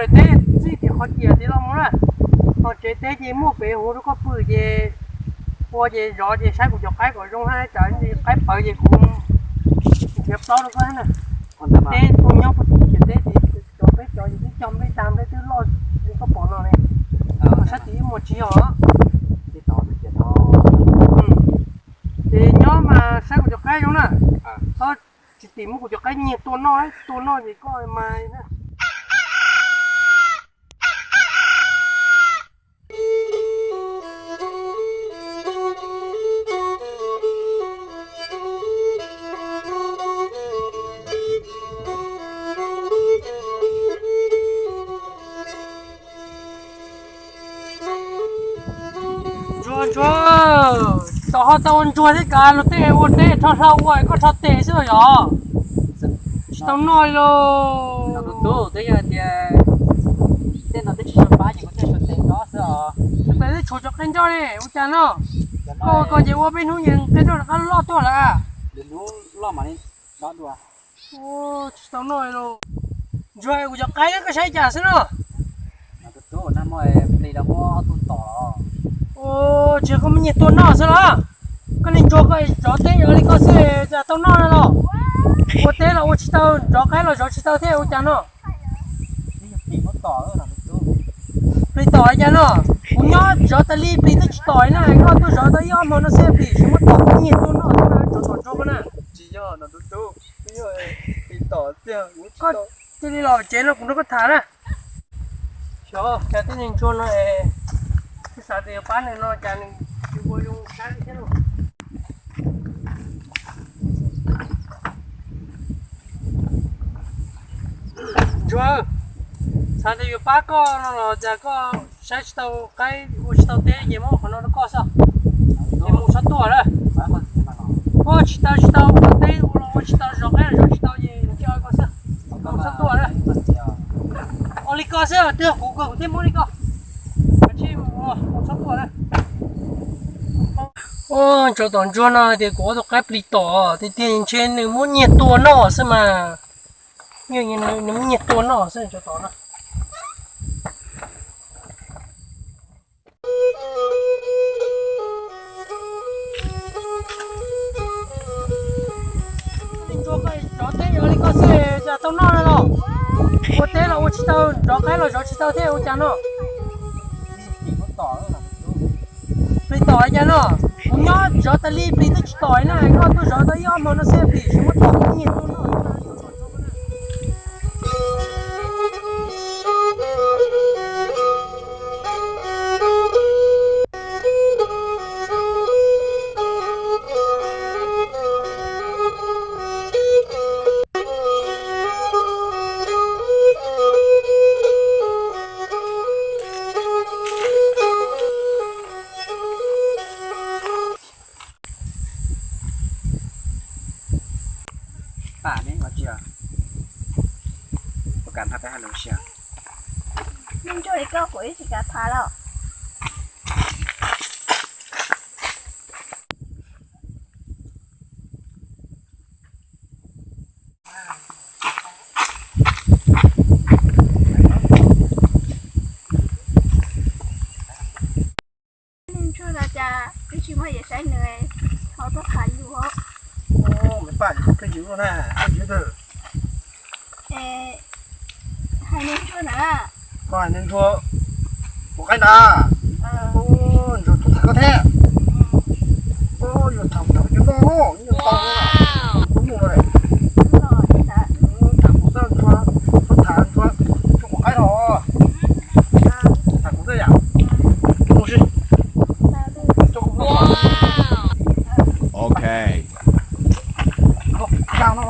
Teb txij tim qhov ciam tid los mus na, ho tsev teb ces muaj pem hauv rau koj pw ces ua ces zov ces saib kuv cov qaib kom zoo hab tsam qaib pawv ces kuv nrhiav plaub rau koj na. Teb tuaj nyob puag tim ciam teb ces cov peb cov ces twb cog nplej tag, nplej twb loj li koj pom no ne. Ho sab tim ib muag tsis yog. Ces nyob mas saib kuv cov qaib zoo na. Txhob tsis tim muab kuv cov qaib nyiag tua noj, tua noj ces koj mas na. Ntsuag, ntsuag, tau ho tau ua ntsuag thiab kav luag tej ua teb rho hlau ua koj rho tes xwb los yog? Tsis tau noj li lauj. Twb yog tias tej no twb tsis tshua pab ces kuv thiaj suav tes nrov xwb os. Tus pem twb tshuav cov qe nroj ne, ua cas no? Koj ua ko ces ua peb hnub ces qe nroj rov qab loj tuaj lawm. Tsis tau noj li lauj. Ntsuag, kuv cov qaib koj saib cas xwb no? Tsis yog koj muab nyiag tua noj xwb los? Koj niag ntsuag koj zov teb li koj xwb cas tau noj no los? Ua teb los ua tsis tau, zov qaib los zov tsis tau thiab ua cas no? Plis tom cas no? Kuv nyob zov tas li plis twb tsis tom na, koj tuaj zov tau ib ob hmo no xwb plis tsis muab tom, koj nyiag tua noj xwb mas tsov tom ntsuag koj na. Tsis yog no tus tub, twb yog plis tom tiag. Koj cia li los tsev no kuv nrog koj tham na. Xyov cas tej niag ntsuag no, twb xav tias yuav pab nws no cas nws tsis ua zoo sab thiab lauj. Ntsuag, xav tias yuav pab koj no los cas koj saib tsis tau qaib ua tsis tau teb ces muab qhov no rau koj xwb. Ces mus txhob tuaj lawm. Ua tsis tau tsis tau ua teb ua los ua tsis tau, zov qaib los zov tsis tau ces cia koj xwb. Mus txhob tuaj lawm. Ua li koj xwb, twb yog kuv kawg kuv thiaj muab li koj. Mus txhob tuaj lawm. Ua, tsov tom ntsuag no tias kuv ua tus qaib plis tom tiag tiag ntshe nws muab nyiag tua noj xwb mas. Nws muab nyiag tua noj xwb tsov tom no. Ntsuag, koj zov teb ua li koj xwb cas tau noj los? Ua teb los ua tsis tau, zov qaib los zov tsis tau thiab ua cas no? Plis tom cas no? Kuv nyob zov tas li plis twb tsis tom na, koj tuaj zov tau ib ob hmo no xwb plis tsis muab tom, kuv nyiag tua noj. Pam ne, ua tsi os? Puas kam nrog peb hais lus ua si os? Nej ntsuag li koj kuv ib tsis kam tham lawm. Nej ntsuag no cas twb tsis muaj yev saib nws, ho tuaj tham yus. Paj, koj yus na, koj yus twg? Hais niag ntsuag na. Koj hais niag ntsuag ua qaib na. Ntsuag tuaj tham koj thiab. Yuav tham tham yuav noj, yuav tau, tub mus lawm. Tham kuv xwb ntsuag, tuaj tham ntsuag, ntsuag ua qaib los. Tham kuv xwb yam. Mus si. Coj kuv mus. Ok. Koj, koj no.